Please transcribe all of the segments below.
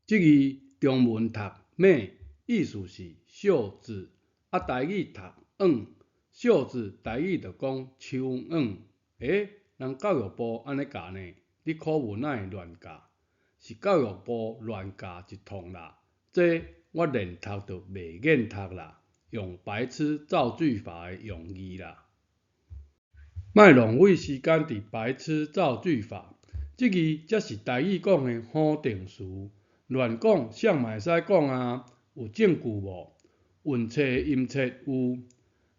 這字中文讀咩，意思是袖子，啊台語讀往，袖子台語就講手腕。欸，人教育部按呢教呢，你考文哪會亂教？是教育部亂教一通啦。這我連讀都袂願讀啦，用白痴造句法的用字啦。莫浪費時間佇白痴造句法，這字才是台語講的否定詞，亂講誰嘛會使講啊？有證據無？韻冊的音節有。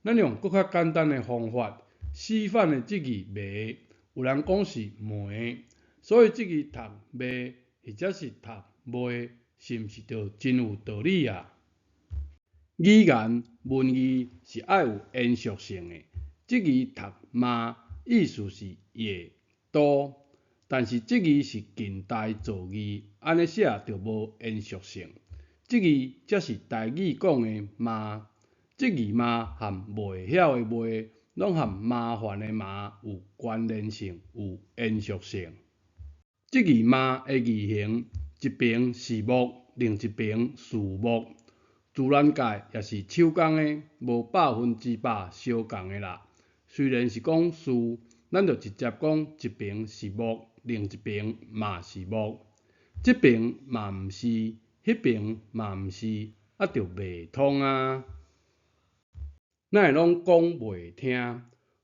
咱用閣較簡單的方法，死反的這字糜，有人講是糜，所以這字讀糜或者是讀袂，是毋是就真有道理啊？語言文字是愛有延續性的，這字讀嘛，意思是也都，但是這字是近代造字，按呢寫就無延續性。這字才是台語講的嘛，這字嘛和袂曉的袂，攏和麻煩的麻有關聯性，有延續性。這字嘛的字形，一爿是木，另一爿樹木。自然界也是手工的，無100%相仝的啦。雖然是講樹，咱就直接講一爿是木，另一爿嘛是木。這爿嘛毋是，彼爿嘛毋是，啊就袂通啊。哪會攏講袂聽？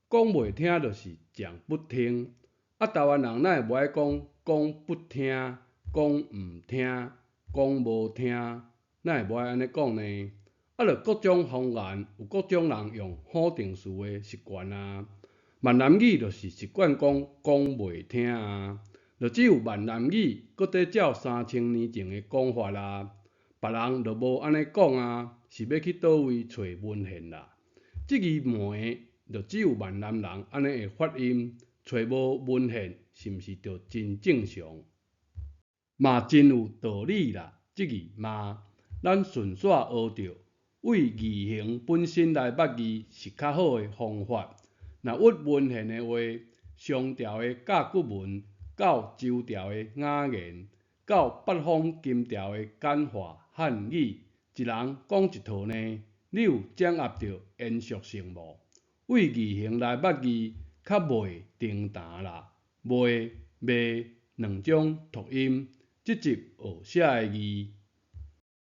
講袂聽就是講不聽。啊，台灣人哪會無愛講講不聽、講毋聽、講無聽？哪會無愛按呢講呢？啊，著各種方言有各種人用否定詞的習慣啊。閩南語就是習慣講講袂聽啊，就只有閩南語閣佇照3000年前的講法啊，別人就無按呢講啊，是欲去佗位揣文獻啦？這字糜就只有閩南人按呢會發音，揣無文獻是毋是就真正常？嘛真有道理啦，這字嘛，咱順紲學著，為字形本身來捌字是較好的方法。若挖文獻的話，商朝的甲骨文到周朝的雅言，到北方金朝的簡化漢語，一人講一套呢？你有掌握著延續性無？為字形來捌字，較袂重澹啦。袂、袂兩種讀音，這集學寫的字。